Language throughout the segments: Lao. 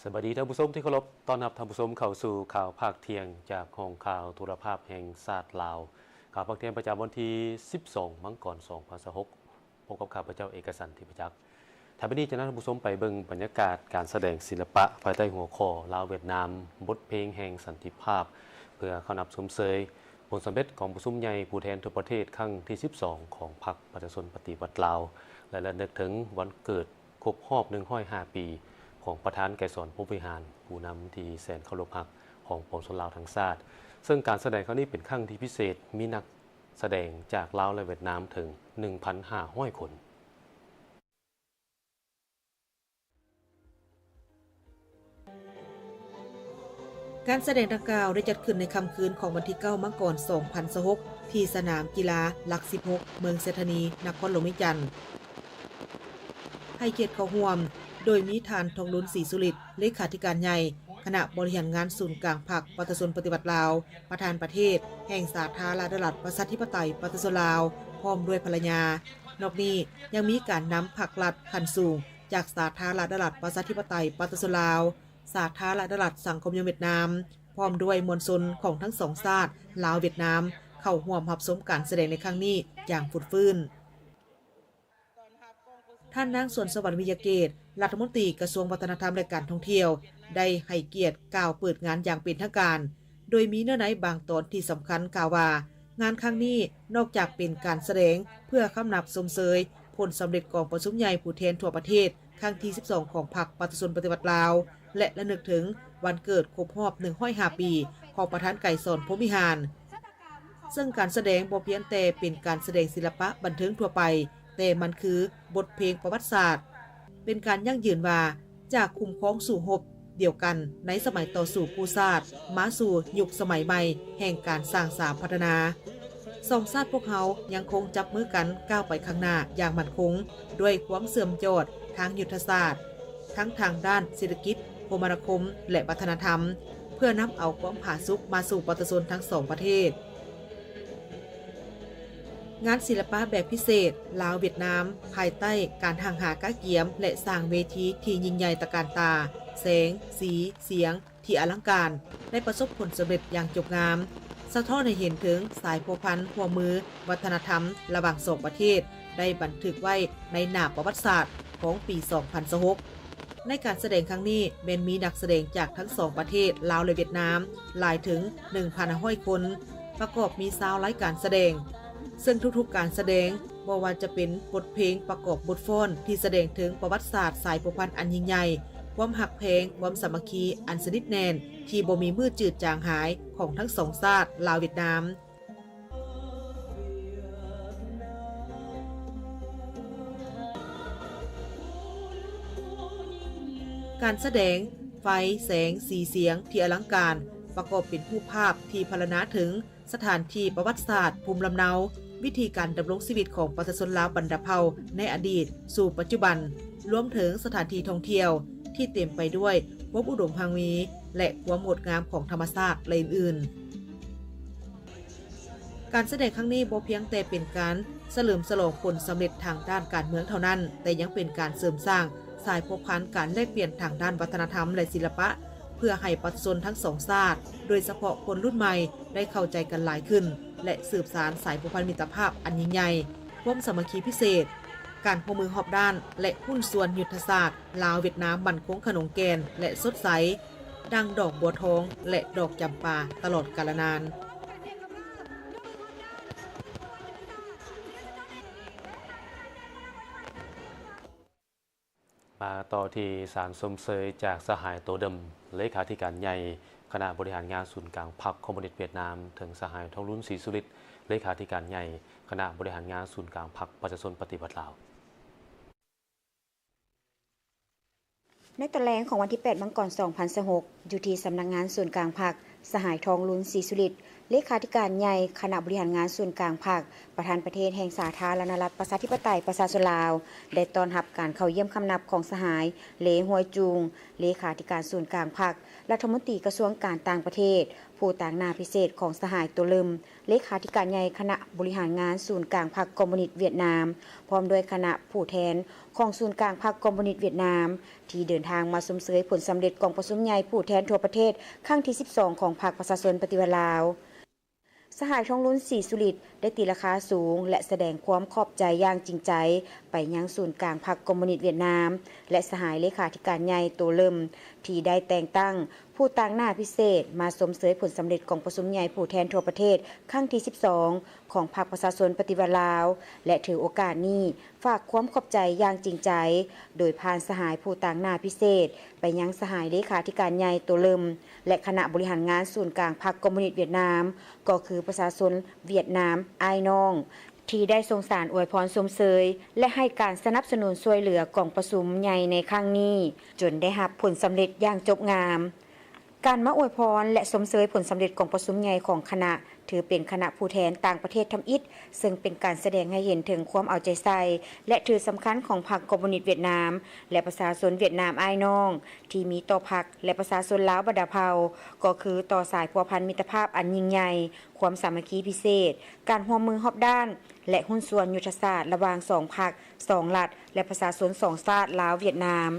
ສະບາຍດີທ່ານຜູ້ຊົມທີ່ເຄົາລົບ, ຕ້ອນຮັບທ່ານຜູ້ຊົມເຂົ້າສູ່ຂ່າວພາກທ່ຽງຈາກຫ້ອງຂ່າວໂທລະພາບແຫ່ງຊາດລາວ. ຂ່າວພາກທ່ຽງປະຈຳວັນທີສິບສອງ ມັງກອນ ສອງພັນຊາວຫົກ ພົບກັບຂ້າພະເຈົ້າເອກະສັນ ທິບປະຈັກ. ຖ້າບັດນີ້ຈະນຳທ່ານຜູ້ຊົມໄປເບິ່ງບັນຍາກາດການສະແດງສິລະປະພາຍໃຕ້ຫົວຂໍ້ ລາວ-ຫວຽດນາມ ບົດເພງແຫ່ງສັນຕິພາບ ເພື່ອເຂົ້ານັບຊົມເຊີຍຜົນສຳເລັດກອງປະຊຸມໃຫຍ່ຜູ້ແທນທົ່ວປະເທດຄັ້ງທີສິບສອງ ຂອງພັກປະຊາຊົນປະຕິວັດລາວ ແລະ ລະນຶກເຖິງວັນເກີດຄົບຮອບໜຶ່ງຮ້ອຍຫ້າປີ ຂອງປະທານໄກສອນ ພົມວິຫານ ຜູ້ນຳທີ່ແສນເຄົາລົບຮັກຂອງປວງຊົນລາວທັງຊາດ. ເຊິ່ງການສະແດງຄັ້ງນີ້ເປັນຄັ້ງທີ່ພິເສດ, ມີນັກ ສະແດງຈາກລາວ ແລະ ຫວຽດນາມເຖິງໜຶ່ງພັນຫ້າຮ້ອຍຄົນ. ການສະແດງດັ່ງກ່າວໄດ້ຈັດຂຶ້ນໃນຄ່ຳຄືນຂອງວັນທີເກົ້າ ມັງກອນ ສອງພັນຊາວຫົກ ທີ່ສະໜາມກິລາຫຼັກສິບຫົກ ເມືອງໄຊທານີ ນະຄອນຫຼວງວຽງຈັນ. ໃຫ້ກຽດເຂົ້າຮ່ວມໂດຍມີທ່ານ ທອງລຸນ ສີສຸລິດ ເລຂາທິການໃຫຍ່ ຄະນະບໍລິຫານງານສູນກາງພັກປະຊາຊົນປະຕິວັດລາວ, ປະທານປະເທດແຫ່ງສາທາລະນະລັດ ປະຊາທິປະໄຕ ປະຊາຊົນລາວ ພ້ອມດ້ວຍພັນລະຍາ. ນອກນີ້ຍັງມີການນຳພັກລັດຂັ້ນສູງຈາກສາທາລະນະລັດ ປະຊາທິປະໄຕ ປະຊາຊົນລາວ, ສາທາລະນະລັດສັງຄົມນິຍົມຫວຽດນາມ ພ້ອມດ້ວຍມວນຊົນຂອງທັງສອງຊາດ ລາວ-ຫວຽດນາມ ເຂົ້າຮ່ວມຮັບຊົມການສະແດງໃນຄັ້ງນີ້ຢ່າງຟົດຟື້ນ. ທ່ານນາງ ສວນສະຫວັນ ວິຍະເກດ ລັດຖະມົນຕີກະຊວງວັດທະນະທຳ ແລະ ການທ່ອງທ່ຽວ ໄດ້ໃຫ້ກຽດກ່າວເປີດງານຢ່າງເປັນທາງການ, ໂດຍມີເນື້ອໃນບາງຕອນທີ່ສຳຄັນ ກ່າວວ່າ ງານຄັ້ງນີ້ນອກຈາກເປັນການສະແດງເພື່ອຄຳນັບຊົມເຊີຍຜົນສຳເລັດກອງປະຊຸມໃຫຍ່ຜູ້ແທນທົ່ວປະເທດ ຄັ້ງທີສິບສອງ ຂອງພັກປະຊາຊົນປະຕິວັດລາວ ແລະ ລະນຶກເຖິງວັນເກີດຄົບຮອບໜຶ່ງຮ້ອຍຫ້າປີ ຂອງປະທານໄກສອນ ພົມວິຫານ. ເຊິ່ງການສະແດງບໍ່ພຽງແຕ່ເປັນການສະແດງສິລະປະບັນເທີງທົ່ວໄປ, ແຕ່ມັນຄືບົດເພງປະຫວັດສາດ, ເປັນການຢັ້ງຢືນວ່າ ຈາກຄຸ້ມຄອງສູ້ຮົບດຽວກັນໃນສະໄໝຕໍ່ສູ້ກູ້ຊາດ ມາສູ່ຍຸກສະໄໝໃໝ່ແຫ່ງການສ້າງສາພັດທະນາ. ສອງຊາດພວກເຮົາຍັງຄົງຈັບມືກັນກ້າວໄປຂ້າງໜ້າຢ່າງໝັ້ນຄົງ ດ້ວຍຄວາມເຊື່ອມຍອດທາງຍຸດທະສາດ, ທັງທາງດ້ານເສດຖະກິດ, ຄົມມະນາຄົມ ແລະ ວັດທະນະທຳ ເພື່ອນຳເອົາຄວາມຜາສຸກມາສູ່ປະຊາຊົນທັງສອງປະເທດ. ງານສິລະປະແບບພິເສດລາວ-ຫວຽດນາມ ພາຍໃຕ້ການຮັ່ງຫາກະກຽມ ແລະ ສ້າງເວທີທີ່ຍິ່ງໃຫຍ່ຕະການຕາ, ແສງ, ສີ, ສຽງ ທີ່ອະລັງການ ໄດ້ປະສົບຜົນສຳເລັດຢ່າງຈົບງາມ, ສະທ້ອນໃຫ້ເຫັນເຖິງສາຍພົວພັນຮ່ວມມືວັດທະນະທຳລະຫວ່າງສອງປະເທດ ໄດ້ບັນທຶກໄວ້ໃນໜ້າປະຫວັດສາດຂອງປີສອງພັນຊາວຫົກ. ໃນການສະແດງຄັ້ງນີ້ ແມ່ນມີນັກສະແດງຈາກທັງສອງປະເທດ ລາວ ແລະ ຫວຽດນາມ ຫຼາຍເຖິງໜຶ່ງພັນຫ້າຮ້ອຍຄົນ, ປະກອບມີຊາວລາຍການສະແດງ, ເຊິ່ງທຸກໆການສະແດງ ບໍ່ວ່າຈະເປັນບົດເພງປະກອບບົດຟ້ອນທີ່ສະແດງເຖິງປະຫວັດສາດສາຍພົວພັນອັນຍິ່ງໃຫຍ່, ຄວາມຮັກແພງ, ຄວາມສາມັກຄີອັນສະໜິດແໜ້ນທີ່ບໍ່ມີມື້ຈືດຈາງຫາຍຂອງທັງສອງຊາດ ລາວ-ຫວຽດນາມ. ການສະແດງ ໄຟ, ແສງ, ສີ, ສຽງທີ່ອະລັງການ ປະກອບເປັນຮູບພາບທີ່ພັນລະນາເຖິງ ສະຖານທີ່ປະຫວັດສາດ, ພູມລຳເນົາ, ວິທີການດຳລົງຊີວິດຂອງປະຊາຊົນລາວບັນດາເຜົ່າໃນອະດີດສູ່ປັດຈຸບັນ, ລວມເຖິງສະຖານທີ່ທ່ອງທ່ຽວທີ່ເຕັມໄປດ້ວຍຄວາມອຸດົມຮັ່ງມີ ແລະ ຄວາມງົດງາມຂອງທຳມະຊາດ ແລະ ອື່ນໆ. ການສະແດງຄັ້ງນີ້ບໍ່ພຽງແຕ່ເປັນການສະເຫຼີມສະຫຼອງຜົນສຳເລັດທາງດ້ານການເມືອງເທົ່ານັ້ນ, ແຕ່ຍັງເປັນການເສີມສ້າງສາຍພົວພັນການແລກປ່ຽນທາງດ້ານວັດທະນະທຳ ແລະ ສິລະປະ ເພື່ອໃຫ້ປະຊາຊົນທັງສອງຊາດ, ໂດຍສະເພາະຄົນລຸ້ນໃໝ່ ໄດ້ເຂົ້າໃຈກັນຫຼາຍຂຶ້ນ ແລະ ສືບສານສາຍພົວພັນມິດຕະພາບອັນຍິ່ງໃຫຍ່, ຄວາມສາມັກຄີພິເສດ, ການຮ່ວມມືຮອບດ້ານ ແລະ ຫຸ້ນສ່ວນຍຸດທະສາດລາວ-ຫວຽດນາມໝັ້ນຄົງຂະໜົງແກ່ນ ແລະ ສົດໃສ ດັ່ງດອກບົວທອງ ແລະ ດອກຈຳປາຕະຫຼອດກາລະນານ. ມາຕໍ່ທີ່ສານຊົມເຊີຍຈາກສະຫາຍ ໂຕເດີມ ເລຂາທິການໃຫຍ່ຄະນະບໍລິຫານງານສູນກາງພັກຄອມມູນິດຫວຽດນາມ ເຖິງສະຫາຍ ທອງລຸນ ສີສຸລິດ ເລຂາທິການໃຫຍ່ຄະນະບໍລິຫານງານສູນກາງພັກປະຊາຊົນປະຕິວັດລາວ. ໃນຕອນແລງຂອງວັນທີແປດ ມັງກອນ ສອງພັນຊາວຫົກ ຢູ່ທີ່ສຳນັກງານສູນກາງພັກ, ສະຫາຍ ທອງລຸນ ສີສຸລິດ ເລຂາທິການໃຫຍ່ຄະນະບໍລິຫານງານສູນກາງພັກ, ປະທານປະເທດແຫ່ງສາທາລະນະລັດ ປະຊາທິປະໄຕ ປະຊາຊົນລາວ ໄດ້ຕ້ອນຮັບການເຂົ້າຢ້ຽມຄຳນັບຂອງສະຫາຍ ເລ ຮວຍຈູງ ເລຂາທິການສູນກາງພັກ, ລັດຖະມົນຕີກະຊວງການຕ່າງປະເທດ, ຜູ້ຕາງໜ້າພິເສດຂອງສະຫາຍ ໂຕເລິມ ເລຂາທິການໃຫຍ່ຄະນະບໍລິຫານງານສູນກາງພັກຄອມມູນິດຫວຽດນາມ, ພ້ອມດ້ວຍຄະນະຜູ້ແທນຂອງສູນກາງພັກຄອມມູນິດຫວຽດນາມ ທີ່ເດີນທາງມາຊົມເຊີຍຜົນສຳເລັດກອງປະຊຸມໃຫຍ່ຜູ້ແທນທົ່ວປະເທດຄັ້ງທີສິບສອງ ຂອງພັກປະຊາຊົນປະຕິວັດລາວ. ສະຫາຍ ທອງລຸນ ສີສຸລິດ ໄດ້ຕີລາຄາສູງ ແລະ ສະແດງຄວາມຂອບໃຈຢ່າງຈິງໃຈໄປຍັງສູນກາງພັກຄອມມູນິດຫວຽດນາມ ແລະ ສະຫາຍເລຂາທິການໃຫຍ່ ໂຕເລິມ ທີ່ໄດ້ແຕ່ງຕັ້ງຜູ້ຕາງໜ້າພິເສດມາຊົມເຊີຍຜົນສຳເລັດກອງປະຊຸມໃຫຍ່ຜູ້ແທນທົ່ວປະເທດຄັ້ງທີສິບສອງ ຂອງພັກປະຊາຊົນປະຕິວັດລາວ ແລະ ຖືໂອກາດນີ້ ຝາກຄວາມຂອບໃຈຢ່າງຈິງໃຈ ໂດຍຜ່ານສະຫາຍຜູ້ຕາງໜ້າພິເສດໄປຍັງສະຫາຍເລຂາທິການໃຫຍ່ ໂຕເລິມ ແລະ ຄະນະບໍລິຫານງານສູນກາງພັກຄອມມູນິດຫວຽດນາມ ກໍຄືປະຊາຊົນຫວຽດນາມອ້າຍນ້ອງ ທີ່ໄດ້ສົ່ງສານອວຍພອນຊົມເຊີຍ ແລະ ໃຫ້ການສະໜັບສະໜູນຊ່ວຍເຫຼືອກອງປະຊຸມໃຫຍ່ໃນຄັ້ງນີ້ ຈົນໄດ້ຮັບຜົນສຳເລັດຢ່າງຈົບງາມ. ການມາອວຍພອນ ແລະ ຊົມເຊີຍຜົນສຳເລັດກອງປະຊຸມໃຫຍ່ຂອງຄະນະ ຖືເປັນຄະນະຜູ້ແທນຕ່າງປະເທດທຳອິດ, ເຊິ່ງເປັນການສະແດງໃຫ້ເຫັນເຖິງຄວາມເອົາໃຈໃສ່ ແລະ ຖືສຳຄັນຂອງພັກຄອມມູນິດຫວຽດນາມ ແລະ ປະຊາຊົນຫວຽດນາມອ້າຍນ້ອງ ທີ່ມີຕໍ່ພັກ ແລະ ປະຊາຊົນລາວບັນດາເຜົ່າ, ກໍຄືຕໍ່ສາຍພົວພັນມິດຕະພາບອັນຍິ່ງໃຫຍ່, ຄວາມສາມັກຄີພິເສດ, ການຮ່ວມມືຮອບດ້ານ ແລະ ຫຸ້ນສ່ວນຍຸດທະສາດລະຫວ່າງສອງພັກ, ສອງລັດ ແລະ ປະຊາຊົນສອງຊາດ ລາວ-ຫວຽດນາມ.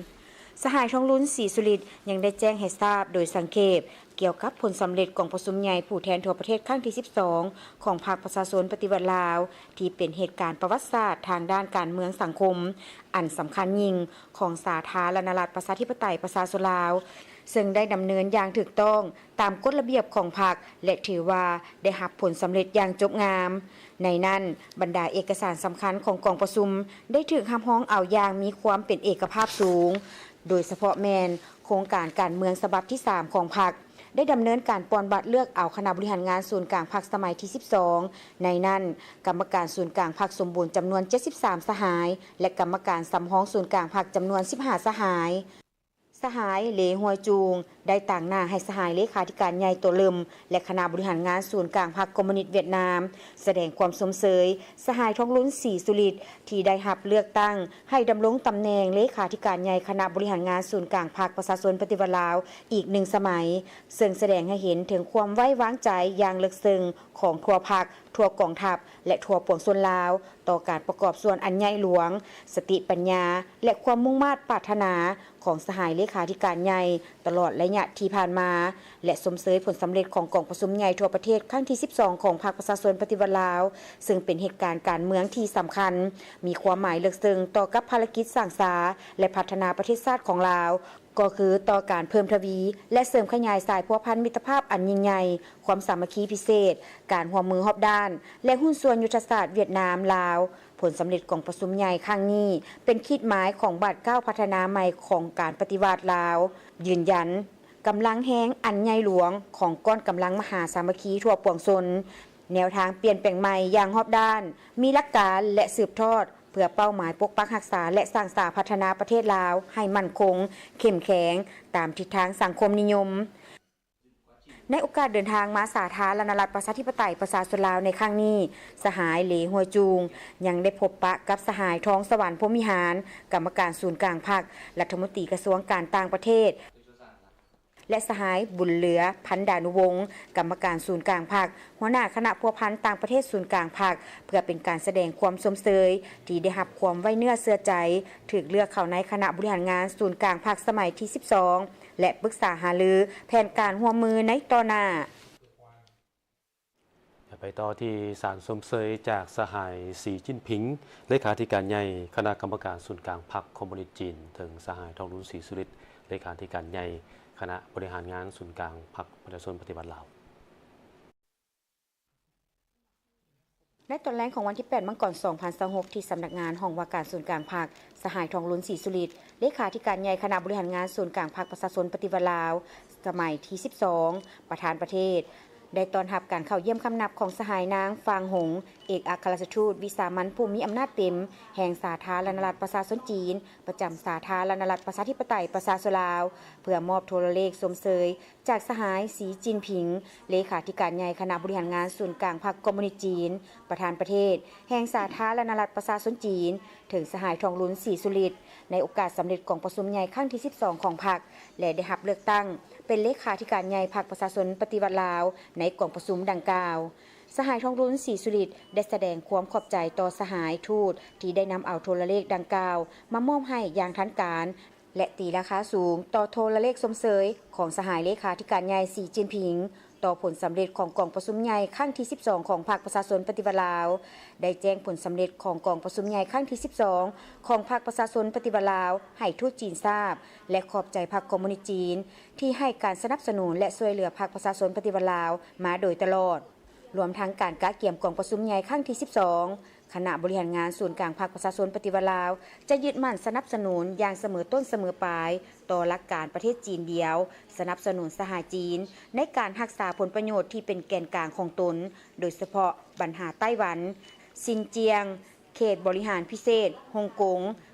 ສະຫາຍ ທອງລຸນ ສີສຸລິດ ຍັງໄດ້ແຈ້ງໃຫ້ຊາບໂດຍສັງເຂບ ກ່ຽວກັບຜົນສຳເລັດກອງປະຊຸມໃຫຍ່ຜູ້ແທນທົ່ວປະເທດຄັ້ງທີສິບສອງ ຂອງພັກປະຊາຊົນປະຕິວັດລາວ ທີ່ເປັນເຫດການປະຫວັດສາດທາງດ້ານການເມືອງສັງຄົມ ອັນສຳຄັນຍິ່ງຂອງສາທາລະນະລັດ ປະຊາທິປະໄຕ ປະຊາຊົນລາວ, ເຊິ່ງໄດ້ດຳເນີນຢ່າງຖືກຕ້ອງຕາມກົດລະບຽບຂອງພັກ ແລະ ຖືວ່າໄດ້ຮັບຜົນສຳເລັດຢ່າງຈົບງາມ. ໃນນັ້ນ, ບັນດາເອກະສານສຳຄັນຂອງກອງປະຊຸມ ໄດ້ຖືກຮັບຮອງເອົາຢ່າງມີຄວາມເປັນເອກະພາບສູງ, ໂດຍສະເພາະແມ່ນໂຄງການການເມືອງສະບັບທີສາມຂອງພັກ ໄດ້ດຳເນີນການປ່ອນບັດເລືອກເອົາຄະນະບໍລິຫານງານສູນກາງພັກສະໄໝທີສິບສອງ, ໃນນັ້ນ ກຳມະການສູນກາງພັກສົມບູນຈຳນວນເຈັດສິບສາມສະຫາຍ ແລະ ກຳມະການສຳຮອງສູນກາງພັກຈຳນວນສິບຫ້າສະຫາຍ. ສະຫາຍ ເລ ຮວຍຈູງ ໄດ້ຕາງໜ້າໃຫ້ສະຫາຍເລຂາທິການໃຫຍ່ ໂຕເລິມ ແລະ ຄະນະບໍລິຫານງານສູນກາງພັກຄອມມູນິດຫວຽດນາມ ສະແດງຄວາມຊົມເຊີຍສະຫາຍ ທອງລຸນ ສີສຸລິດ ທີ່ໄດ້ຮັບເລືອກຕັ້ງໃຫ້ດຳລົງຕຳແໜ່ງເລຂາທິການໃຫຍ່ຄະນະບໍລິຫານງານສູນກາງພັກປະຊາຊົນປະຕິວັດລາວອີກໜຶ່ງສະໄໝ, ເຊິ່ງສະແດງໃຫ້ເຫັນເຖິງຄວາມໄວ້ວາງໃຈຢ່າງເລິກເຊິ່ງຂອງທົ່ວພັກ, ທົ່ວກອງທັບ ແລະ ທົ່ວປວງຊົນລາວ ຕໍ່ການປະກອບສ່ວນອັນໃຫຍ່ຫຼວງ, ສະຕິປັນຍາ ແລະ ຄວາມມຸ່ງມາດປາດຖະໜາຂອງສະຫາຍເລຂາທິການໃຫຍ່ຕະຫຼອດໄລຍະທີ່ຜ່ານມາ ແລະ ຊົມເຊີຍຜົນສຳເລັດຂອງກອງປະຊຸມໃຫຍ່ທົ່ວປະເທດຄັ້ງທີສິບສອງ ຂອງພັກປະຊາຊົນປະຕິວັດລາວ, ເຊິ່ງເປັນເຫດການການເມືອງທີ່ສຳຄັນ, ມີຄວາມໝາຍເລິກເຊິ່ງຕໍ່ກັບພາລະກິດສ້າງສາ ແລະ ພັດທະນາປະເທດຊາດຂອງລາວ, ກໍຄືຕໍ່ການເພີ່ມທະວີ ແລະ ເສີມຂະຫຍາຍສາຍພົວພັນມິດຕະພາບອັນຍິ່ງໃຫຍ່, ຄວາມສາມັກຄີພິເສດ, ການຮ່ວມມືຮອບດ້ານ ແລະ ຫຸ້ນສ່ວນຍຸດທະສາດຫວຽດນາມ-ລາວ. ຜົນສຳເລັດກອງປະຊຸມໃຫຍ່ຄັ້ງນີ້ ເປັນຂີດໝາຍຂອງບາດກ້າວພັດທະນາໃໝ່ຂອງການປະຕິວັດລາວ, ຢືນຢັນກຳລັງແຮງອັນໃຫຍ່ຫຼວງຂອງກ້ອນກຳລັງມະຫາສາມັກຄີທົ່ວປວງຊົນ, ແນວທາງປ່ຽນແປງໃໝ່ຢ່າງຮອບດ້ານ, ມີຫຼັກການ ແລະ ສືບທອດ ເພື່ອເປົ້າໝາຍປົກປັກຮັກສາ ແລະ ສ້າງສາພັດທະນາປະເທດລາວໃຫ້ໝັ້ນຄົງ, ເຂັ້ມແຂງ ຕາມທິດທາງສັງຄົມນິຍົມ. ໃນໂອກາດເດີນທາງມາສາທາລະນະລັດ ປະຊາທິປະໄຕ ປະຊາຊົນລາວໃນຄັ້ງນີ້, ສະຫາຍ ເລ ຮວຍຈູງ ຍັງໄດ້ພົບປະກັບສະຫາຍ ທອງສະຫວັນ ພົມວິຫານ ກຳມະການສູນກາງພັກ, ລັດຖະມົນຕີກະຊວງການຕ່າງປະເທດ ແລະ ສະຫາຍ ບຸນເຫຼືອ ພັນດານຸວົງ ກຳມະການສູນກາງພັກ, ຫົວໜ້າຄະນະພົວພັນຕ່າງປະເທດສູນກາງພັກ, ເພື່ອເປັນການສະແດງຄວາມຊົມເຊີຍທີ່ໄດ້ຮັບຄວາມໄວ້ເນື້ອເຊື່ອໃຈ, ຖືກເລືອກເຂົ້າໃນຄະນະບໍລິຫານງານສູນກາງພັກສະໄໝທີສິບສອງ ແລະ ປຶກສາຫາລືແຜນການຮ່ວມມືໃນຕໍ່ໜ້າ. ໄປຕໍ່ທີ່ສານຊົມເຊີຍຈາກສະຫາຍ ສີ ຈິ້ນຜິງ ເລຂາທິການໃຫຍ່ຄະນະກຳມະການສູນກາງພັກຄອມມູນິດຈີນ ເຖິງສະຫາຍ ທອງລຸນ ສີສຸລິດ ເລຂາທິການໃຫຍ່ຄະນະບໍລິຫານງານສູນກາງພັກປະຊາຊົນປະຕິວັດລາວ. ໃນຕອນແລງຂອງວັນທີແປດ ມັງກອນ ສອງພັນຊາວຫົກ ທີ່ສຳນັກງານຫ້ອງວ່າການສູນກາງພັກ, ສະຫາຍ ທອງລຸນ ສີສຸລິດ ເລຂາທິການໃຫຍ່ຄະນະບໍລິຫານງານສູນກາງພັກປະຊາຊົນປະຕິວັດລາວ ສະໄໝທີສິບສອງ ປະທານປະເທດ ໄດ້ຕ້ອນຮັບການເຂົ້າຢ້ຽມຄຳນັບຂອງສະຫາຍນາງ ຟາງຫົງ ເອກອັກຄະລັດຖະທູດວິສາມັນຜູ້ມີອຳນາດເຕັມແຫ່ງສາທາລະນະລັດປະຊາຊົນຈີນ ປະຈຳສາທາລະນະລັດປະຊາທິປະໄຕປະຊາຊົນລາວ ເພື່ອມອບໂທລະເລກຊົມເຊີຍຈາກສະຫາຍ ສີ ຈິນຜິງ ເລຂາທິການໃຫຍ່ຄະນະບໍລິຫານງານສູນກາງພັກຄອມມູນິດຈີນ, ປະທານປະເທດແຫ່ງສາທາລະນະລັດປະຊາຊົນຈີນ, ເຖິງສະຫາຍ ທອງລຸນ ສີສຸລິດ ໃນໂອກາດສຳເລັດກອງປະຊຸມໃຫຍ່ຄັ້ງທີສິບສອງຂອງພັກ ແລະ ໄດ້ຮັບເລືອກຕັ້ງເປັນເລຂາທິການໃຫຍ່ພັກປະຊາຊົນປະຕິວັດລາວໃນກອງປະຊຸມດັ່ງກ່າວ. ສະຫາຍ ທອງລຸນ ສີສຸລິດ ໄດ້ສະແດງຄວາມຂອບໃຈຕໍ່ສະຫາຍທູດທີ່ໄດ້ນຳເອົາໂທລະເລກດັ່ງກ່າວມາມອບໃຫ້ຢ່າງທັນການ ແລະ ຕີລາຄາສູງຕໍ່ໂທລະເລກຊົມເຊີຍຂອງສະຫາຍເລຂາທິການໃຫຍ່ ສີ ຈິນຜິງ ຕໍ່ຜົນສຳເລັດຂອງກອງປະຊຸມໃຫຍ່ຄັ້ງທີສິບສອງຂອງພັກປະຊາຊົນປະຕິວັດລາວ, ໄດ້ແຈ້ງຜົນສຳເລັດຂອງກອງປະຊຸມໃຫຍ່ຄັ້ງທີສິບສອງຂອງພັກປະຊາຊົນປະຕິວັດລາວໃຫ້ທູດຈີນຊາບ ແລະ ຂອບໃຈພັກຄອມມູນິດຈີນທີ່ໃຫ້ການສະໜັບສະໜູນ ແລະ ຊ່ວຍເຫຼືອພັກປະຊາຊົນປະຕິວັດລາວມາໂດຍຕະຫຼອດ. ລວມທັງການກະກຽມກອງປະຊຸມໃຫຍ່ຄັ້ງທີສິບສອງ, ຄະນະບໍລິຫານງານສູນກາງພັກປະຊາຊົນປະຕິວັດລາວ ຈະຍຶດໝັ້ນສະໜັບສະໜູນຢ່າງສະເໝີຕົ້ນສະເໝີປາຍຕໍ່ຫຼັກການປະເທດຈີນດຽວ, ສະໜັບສະໜູນສະຫາຍຈີນໃນການຮັກສາຜົນປະໂຫຍດທີ່ເປັນແກນກາງຂອງຕົນ, ໂດຍສະເພາະບັນຫາໄຕ້ຫວັນ, ຊິນຈຽງ, ເຂດບໍລິຫານພິເສດຮົງກົງ,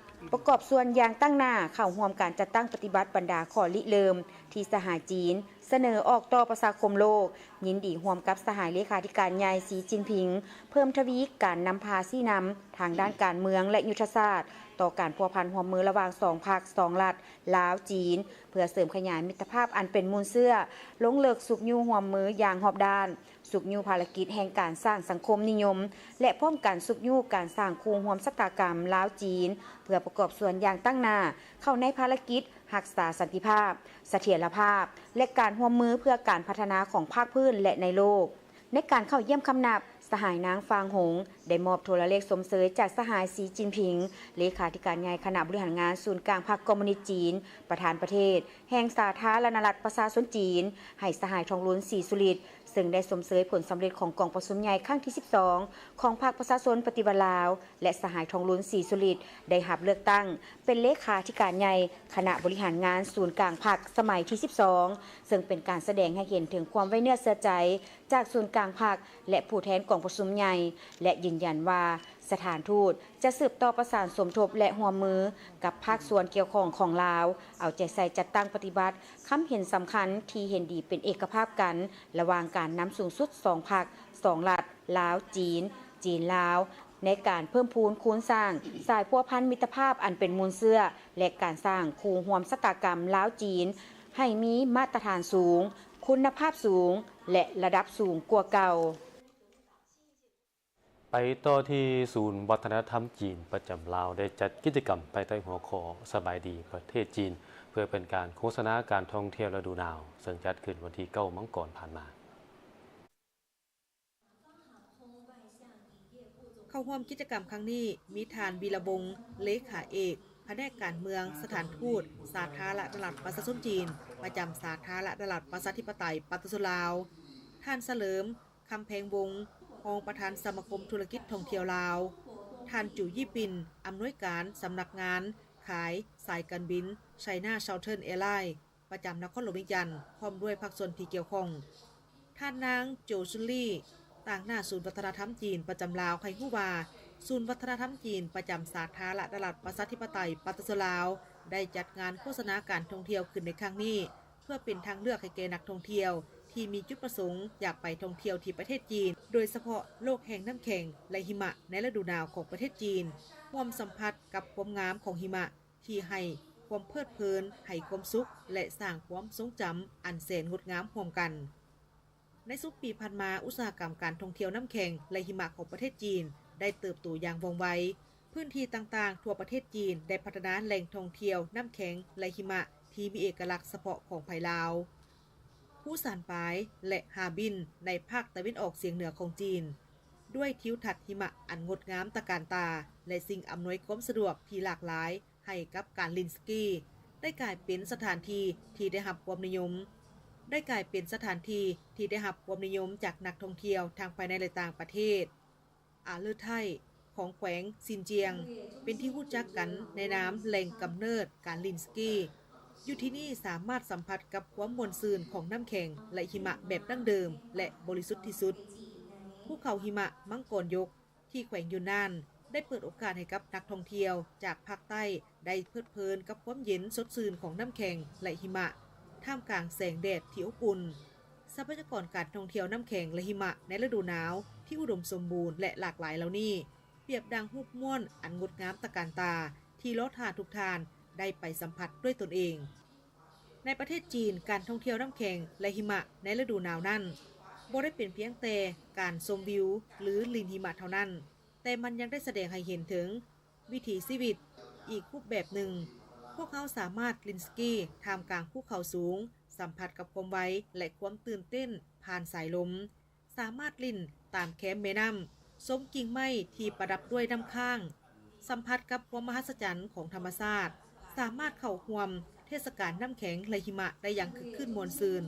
ປະກອບສ່ວນຢ່າງຕັ້ງໜ້າເຂົ້າຮ່ວມການຈັດຕັ້ງປະຕິບັດບັນດາຂໍ້ລິເລີ່ມທີ່ສະຫາຍຈີນ ສະເໜີອອກຕໍ່ປະຊາຄົມໂລກ, ຍິນດີຮ່ວມກັບສະຫາຍເລຂາທິການໃຫຍ່ ສີ ຈິນຜິງ ເພີ່ມທະວີການນຳພາຊີ້ນຳທາງດ້ານການເມືອງ ແລະ ຍຸດທະສາດ ຕໍ່ການພົວພັນຮ່ວມມືລະຫວ່າງສອງພັກສອງລັດ ລາວ-ຈີນ ເພື່ອເສີມຂະຫຍາຍມິດຕະພາບອັນເປັນມູນເຊື້ອ ລົງເລິກຊຸກຍູ້ຮ່ວມມືຢ່າງຮອບດ້ານ, ຊຸກຍູ້ພາລະກິດແຫ່ງການສ້າງສັງຄົມນິຍົມ ແລະ ພ້ອມກັນຊຸກຍູ້ການສ້າງຄູ່ຮ່ວມຊະຕາກຳລາວ-ຈີນ ເພື່ອປະກອບສ່ວນຢ່າງຕັ້ງໜ້າເຂົ້າໃນພາລະກິດ ຮັກສາສັນຕິພາບ, ສະຖຽນລະພາບ ແລະ ການຮ່ວມມືເພື່ອການພັດທະນາຂອງພາກພື້ນ ແລະ ໃນໂລກ. ໃນການເຂົ້າຢ້ຽມຄຳນັບ, ສະຫາຍນາງ ຟາງຫົງ ໄດ້ມອບໂທລະເລກຊົມເຊີຍຈາກສະຫາຍ ສີ ຈິນຜິງ ເລຂາທິການໃຫຍ່ຄະນະບໍລິຫານງານສູນກາງພັກຄອມມູນິດຈີນ, ປະທານປະເທດແຫ່ງສາທາລະນະລັດປະຊາຊົນຈີນ ໃຫ້ສະຫາຍ ທອງລຸນ ສີສຸລິດ ເຊິ່ງໄດ້ຊົມເຊີຍຜົນສຳເລັດຂອງກອງປະຊຸມໃຫຍ່ຄັ້ງທີສິບສອງຂອງພັກປະຊາຊົນປະຕິວັດລາວ ແລະ ສະຫາຍ ທອງລຸນ ສີສຸລິດ ໄດ້ຮັບເລືອກຕັ້ງເປັນເລຂາທິການໃຫຍ່ຄະນະບໍລິຫານງານສູນກາງພັກສະໄໝທີສິບສອງ ເຊິ່ງເປັນການສະແດງໃຫ້ເຫັນເຖິງຄວາມໄວ້ເນື້ອເຊື່ອໃຈຈາກສູນກາງພັກ ແລະ ຜູ້ແທນກອງປະຊຸມໃຫຍ່ ແລະ ຢືນຢັນວ່າສະຖານທູດຈະສືບຕໍ່ປະສານສົມທົບ ແລະ ຮ່ວມມືກັບພາກສ່ວນກ່ຽວຂ້ອງຂອງລາວ ເອົາໃຈໃສ່ຈັດຕັ້ງປະຕິບັດຄຳເຫັນສຳຄັນທີ່ເຫັນດີເປັນເອກະພາບກັນ ລະຫວ່າງການນຳສູງສຸດສອງພັກສອງລັດ ລາວ-ຈີນ, ຈີນ-ລາວ ໃນການເພີ່ມພູນຄູນສ້າງສາຍພົວພັນມິດຕະພາບອັນເປັນມູນເຊື້ອ ແລະ ການສ້າງຄູ່ຮ່ວມຊະຕາກຳລາວ-ຈີນ ໃຫ້ມີມາດຕະຖານສູງ, ຄຸນນະພາບສູງ ແລະ ລະດັບສູງກວ່າເກົ່າ. ໄປຕໍ່ທີ່ສູນວັດທະນະທຳຈີນປະຈຳລາວ ໄດ້ຈັດກິດຈະກຳພາຍໃຕ້ຫົວຂໍ້ ສະບາຍດີປະເທດຈີນ ເພື່ອເປັນການໂຄສະນາການທ່ອງທ່ຽວລະດູໜາວ ເຊິ່ງຈັດຂຶ້ນວັນທີເກົ້າມັງກອນຜ່ານມາ. ເຂົ້າຮ່ວມກິດຈະກຳຄັ້ງນີ້ ມີທ່ານ ວີລະວົງ ເລຂາເອກ ພະແນກການເມືອງ ສະຖານທູດສາທາລະນະລັດປະຊາຊົນຈີນ ປະຈຳສາທາລະນະລັດປະຊາທິປະໄຕປະຊາຊົນລາວ, ທ່ານ ສະເຫຼີມ ຄຳແພງວົງ ຮອງປະທານສະມາຄົມທຸລະກິດທ່ອງທ່ຽວລາວ, ທ່ານ ຈູ ຢີປິນ ອຳນວຍການສຳນັກງານຂາຍສາຍການບິນ China Southern Airlines ປະຈຳນະຄອນຫຼວງວຽງຈັນ ພ້ອມດ້ວຍພາກສ່ວນທີ່ກ່ຽວຂ້ອງ. ທ່ານນາງ ໂຈຊຸນລີ ຕາງໜ້າສູນວັດທະນະທຳຈີນປະຈຳລາວໃຫ້ຮູ້ວ່າ ສູນວັດທະນະທຳຈີນປະຈຳສາທາລະນະລັດປະຊາທິປະໄຕປະຊາຊົນລາວ ໄດ້ຈັດງານໂຄສະນາການທ່ອງທ່ຽວຂຶ້ນໃນຄັ້ງນີ້ ເພື່ອເປັນທາງເລືອກໃຫ້ແກ່ນັກທ່ອງທ່ຽວທີ່ມີຈຸດປະສົງຢາກໄປທ່ອງທ່ຽວທີ່ປະເທດຈີນ, ໂດຍສະເພາະໂລກແຫ່ງນ້ຳແຂງ ແລະ ຫິມະໃນລະດູໜາວຂອງປະເທດຈີນ, ຮ່ວມສຳຜັດກັບຄວາມງາມຂອງຫິມະ ທີ່ໃຫ້ຄວາມເພີດເພີນ, ໃຫ້ຄວາມສຸກ ແລະ ສ້າງຄວາມຊົງຈຳອັນແສນງົດງາມຮ່ວມກັນ. ໃນຊຸມປີຜ່ານມາ, ອຸດສາຫະກຳການທ່ອງທ່ຽວນ້ຳແຂງ ແລະ ຫິມະຂອງປະເທດຈີນໄດ້ເຕີບໂຕຢ່າງວ່ອງໄວ. ພື້ນທີ່ຕ່າງໆທົ່ວປະເທດຈີນໄດ້ພັດທະນາແຫຼ່ງທ່ອງທ່ຽວນ້ຳແຂງ ແລະ ຫິມະທີ່ມີເອກະລັກສະເພາະຂອງໃຜລາວ. ພູຊານປາຍ ແລະ ຮາບິນ ໃນພາກຕາເວັນອອກສຽງເໜືອຂອງຈີນ, ດ້ວຍທິວທັດຫິມະອັນງົດງາມຕະການຕາ ແລະ ສິ່ງອຳນວຍຄວາມສະດວກທີ່ຫຼາກຫຼາຍ ໃຫ້ກັບການຫຼິ້ນສະກີ ໄດ້ກາຍເປັນສະຖານທີ່ທີ່ໄດ້ຮັບຄວາມນິຍົມ, ໄດ້ກາຍເປັນສະຖານທີ່ທີ່ໄດ້ຮັບຄວາມນິຍົມຈາກນັກທ່ອງທ່ຽວທັງພາຍໃນ ແລະ ຕ່າງປະເທດ. ອາເລີໄທ ຂອງແຂວງຊິນຈຽງ ເປັນທີ່ຮູ້ຈັກກັນໃນນາມແຫຼ່ງກຳເນີດການຫຼິ້ນສະກີ. ຢູ່ທີ່ນີ້ສາມາດສຳຜັດກັບຄວາມມ່ວນຊື່ນຂອງນ້ຳແຂງ ແລະ ຫິມະແບບດັ້ງເດີມ ແລະ ບໍລິສຸດທີ່ສຸດ. ພູເຂົາຫິມະມັງກອນຍົກ ທີ່ແຂວງຢຸນນານ ໄດ້ເປີດໂອກາດໃຫ້ກັບນັກທ່ອງທ່ຽວຈາກພາກໃຕ້ໄດ້ເພີດເພີນກັບຄວາມເຢັນສົດຊື່ນຂອງນ້ຳແຂງ ແລະ ຫິມະ ທ່າມກາງແສງແດດທີ່ອົບອຸ່ນ. ຊັບພະຍາກອນການທ່ອງທ່ຽວນ້ຳແຂງ ແລະ ຫິມະໃນລະດູໜາວທີ່ອຸດົມສົມບູນ ແລະ ຫຼາກຫຼາຍເຫຼົ່ານີ້ ປຽບດັ່ງຮູບມ້ວນອັນງົດງາມຕະການຕາ ທີ່ລໍຖ້າທຸກທ່ານໄດ້ໄປສຳຜັດດ້ວຍຕົນເອງ. ໃນປະເທດຈີນ, ການທ່ອງທ່ຽວນ້ຳແຂງ ແລະ ຫິມະໃນລະດູໜາວນັ້ນ ບໍ່ໄດ້ເປັນພຽງແຕ່ການຊົມວິວ ຫຼື ຫຼິ້ນຫິມະເທົ່ານັ້ນ, ແຕ່ມັນຍັງໄດ້ສະແດງໃຫ້ເຫັນເຖິງວິຖີຊີວິດອີກຮູບແບບໜຶ່ງ. ພວກເຮົາສາມາດຫຼິ້ນສະກີທ່າມກາງພູເຂົາສູງ, ສຳຜັດກັບຄວາມໄວ ແລະ ຄວາມຕື່ນເຕັ້ນຜ່ານສາຍລົມ, ສາມາດຫຼິ້ນຕາມແຄມແມ່ນ້ຳ, ຊົມກິ່ງໄມ້ທີ່ປະດັບດ້ວຍນ້ຳຄ້າງ, ສຳຜັດກັບຄວາມມະຫັດສະຈັນຂອງທຳມະຊາດ, ສາມາດເຂົ້າຮ່ວມເທດສະການນ້ຳແຂງ ແລະ ຫິມະໄດ້ຢ່າງຄຶກຄື້ນມ່ວນຊື່ນ,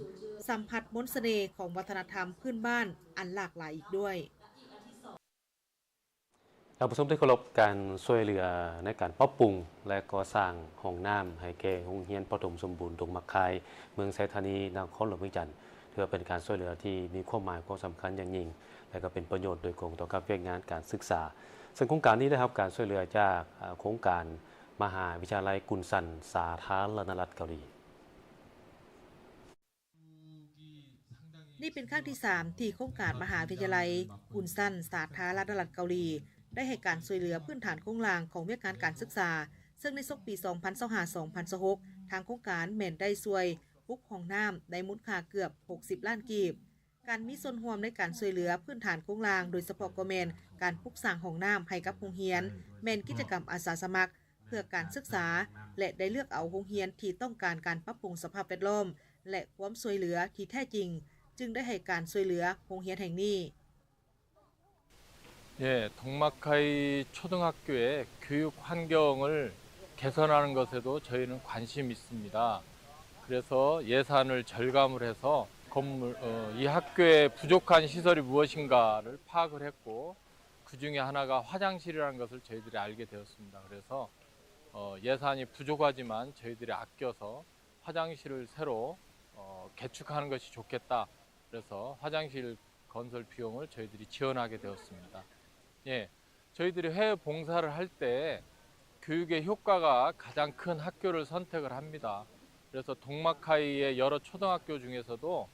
ສຳຜັດມົນສະເໜ່ຂອງວັດທະນະທຳພື້ນບ້ານອັນຫຼາກຫຼາຍອີກດ້ວຍ. ທ່ານຜູ້ຊົມທີ່ເຄົາລົບ, ການຊ່ວຍເຫຼືອໃນການປັບປຸງ ແລະ ກໍ່ສ້າງຫ້ອງນ້ຳໃຫ້ແກ່ໂຮງຮຽນປະຖົມສົມບູນດົງໝາກຄາຍ ເມືອງໄຊທານີ ນະຄອນຫຼວງວຽງຈັນ ຖືວ່າເປັນການຊ່ວຍເຫຼືອທີ່ມີຄວາມໝາຍຄວາມສຳຄັນຢ່າງຍິ່ງ ແລະ ກໍເປັນປະໂຫຍດໂດຍກົງຕໍ່ກັບວຽກງານການສຶກສາ. ເຊິ່ງໂຄງການນີ້ໄດ້ຮັບການຊ່ວຍເຫຼືອຈາກ ເອີ ໂຄງການມະຫາວິທະຍາໄລກຸນຊັນ ສາທາລະນະລັດເກົາຫຼີ. ນີ້ເປັນຄັ້ງທີສາມທີ່ໂຄງການມະຫາວິທະຍາໄລກຸນຊັນ ສາທາລະນະລັດເກົາຫຼີ ໄດ້ໃຫ້ການຊ່ວຍເຫຼືອພື້ນຖານໂຄງລ່າງຂອງວຽກງານການສຶກສາ, ເຊິ່ງໃນສົກປີສອງພັນຊາວຫ້າ ສອງພັນຊາວຫົກ ທາງໂຄງການແມ່ນໄດ້ຊ່ວຍປຸກຫ້ອງນ້ຳໃນມູນຄ່າເກືອບຫົກສິບລ້ານກີບ. ການມີສ່ວນຮ່ວມໃນການຊ່ວຍເຫຼືອພື້ນຖານໂຄງລ່າງ, ໂດຍສະເພາະກໍແມ່ນການປຸກສ້າງຫ້ອງນ້ຳໃຫ້ກັບໂຮງຮຽນ, ແມ່ນກິດຈະກຳອາສາສະໝັກ ເພື່ອການສຶກສາ ແລະ ໄດ້ເລືອກເອົາໂຮງຮຽນທີ່ຕ້ອງການການປັບປຸງສະພາບແວດລ້ອມ ແລະ ຄວາມຊ່ວຍເຫຼືອທີ່ແທ້ຈິງ, ຈຶ່ງໄດ້ໃຫ້ການຊ່ວຍເຫຼືອໂຮງຮຽນແຫ່ງນີ້. 예, 동막하이 초등학교의 교육 환경을 개선하는 것에도 저희는 관심이 있습니다. 그래서 예산을 절감을 해서 건물, 어, 이 학교에 부족한 시설이 무엇인가를 파악을 했고, 그 중에 하나가 화장실이라는 것을 저희들이 알게 되었습니다. 그래서 어, 예산이 부족하지만 저희들이 아껴서 화장실을 새로 어, 개축하는 것이 좋겠다. 그래서 화장실 건설 비용을 저희들이 지원하게 되었습니다. 예, 저희들이 해외 봉사를 할 때 교육의 효과가 가장 큰 학교를 선택을 합니다. 그래서 동막하이의 여러 초등학교 중에서도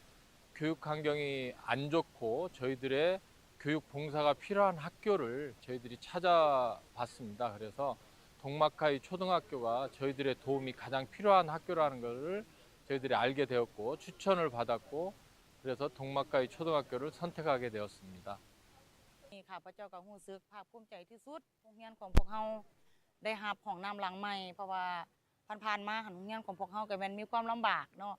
교육 환경이 안 좋고 저희들의 교육 봉사가 필요한 학교를 저희들이 찾아봤습니다. 그래서 동막하이 초등학교가 저희들의 도움이 가장 필요한 학교라는 것을 저희들이 알게 되었고, 추천을 받았고, 그래서 동막하이 초등학교를 선택하게 되었습니다. ຂ້າພະເຈົ້າກໍຮູ້ສຶກພາກພູມໃຈທີ່ສຸດ, ໂຮງຮຽນຂອງພວກເຮົາໄດ້ຮັບຫ້ອງນ້ຳຫຼັງໃໝ່, ເພາະວ່າຜ່ານໆມາຫັ້ນ ໂຮງຮຽນຂອງພວກເຮົາກໍແມ່ນມີຄວາມລຳບາກເນາະ,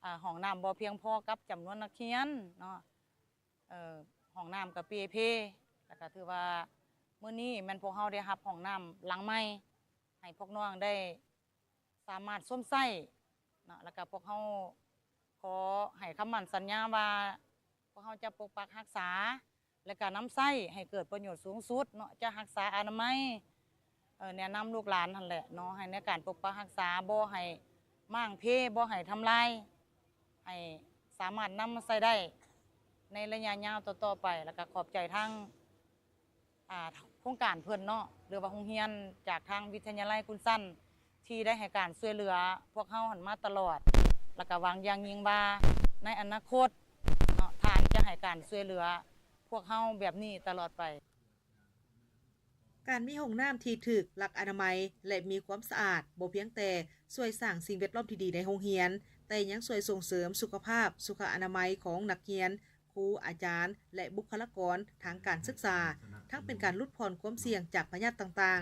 ອາ ຫ້ອງນ້ຳບໍ່ພຽງພໍກັບຈຳນວນນັກຮຽນເນາະ. ເອີ ຫ້ອງນ້ຳກໍເປ່ເພ, ແລ້ວກໍຖືວ່າມື້ນີ້ແມ່ນພວກເຮົາໄດ້ຮັບຫ້ອງນ້ຳຫຼັງໃໝ່ ໃຫ້ພວກນ້ອງໄດ້ສາມາດຊົມໃຊ້ເນາະ, ແລ້ວກໍພວກເຮົາຂໍໃຫ້ຄຳໝັ້ນສັນຍາວ່າ ພວກເຮົາຈະປົກປັກຮັກສາ ແລະກະນຳໃຊ້ໃຫ້ເກີດປະໂຫຍດສູງສຸດເນາະ, ຈະຮັກສາອະນາໄມ, ແນະນຳລູກຫຼານຫັ້ນແຫຼະເນາະ, ໃຫ້ໃນການປົກປັກຮັກສາ ບໍ່ໃຫ້ມ້າງເພ, ບໍ່ໃຫ້ທຳລາຍ, ໃຫ້ສາມາດນຳມາໃຊ້ໄດ້ໃນໄລຍະຍາວຕໍ່ໆໄປ. ແລ້ວກະຂອບໃຈທາງ ອາ ໂຄງການເພິ່ນເນາະ ຫຼືວ່າໂຮງຮຽນຈາກທາງວິທະຍາໄລກຸນຊັນ ທີ່ໄດ້ໃຫ້ການຊ່ວຍເຫຼືອພວກເຮົາຫັ້ນມາຕະຫຼອດ, ແລ້ວກະຫວັງຢ່າງຍິ່ງວ່າໃນອະນາຄົດເນາະ ທ່ານຈະໃຫ້ການຊ່ວຍເຫຼືອພວກເຮົາແບບນີ້ຕະຫຼອດໄປ. ການມີຫ້ອງນ້ຳທີ່ຖືກຫຼັກອະນາໄມ ແລະ ມີຄວາມສະອາດ ບໍ່ພຽງແຕ່ຊ່ວຍສ້າງສິ່ງແວດລ້ອມທີ່ດີໃນໂຮງຮຽນ, ແຕ່ຍັງຊ່ວຍສົ່ງເສີມສຸຂະພາບ, ສຸຂະອະນາໄມຂອງນັກຮຽນ, ຄູ, ອາຈານ ແລະ ບຸກຄະລາກອນທາງການສຶກສາ, ທັງເປັນການຫຼຸດຜ່ອນຄວາມສ່ຽງຈາກພະຍາດຕ່າງ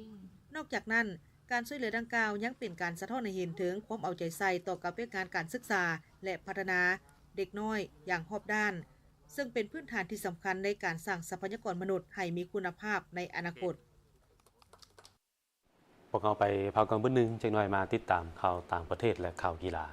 ໆ. ນອກຈາກນັ້ນ, ການຊ່ວຍເຫຼືອດັ່ງກ່າວຍັງເປັນການສະທ້ອນໃຫ້ເຫັນເຖິງຄວາມເອົາໃຈໃສ່ຕໍ່ກັບວຽກງານການສຶກສາ ແລະ ພັດທະນາເດັກນ້ອຍຢ່າງຮອບດ້ານ, ເຊິ່ງເປັນພື້ນຖານທີ່ສຳຄັນໃນການສ້າງຊັບພະຍາກອນມະນຸດໃຫ້ມີຄຸນນະພາບໃນອະນາຄົດ. ພວກເຮົາໄປພັກກ່ອນບຶດໜຶ່ງ, ຈັກໜ່ອຍມາຕິດຕາມຂ່າວຕ່າງປະເທດ ແລະ ຂ່າວກິລາ.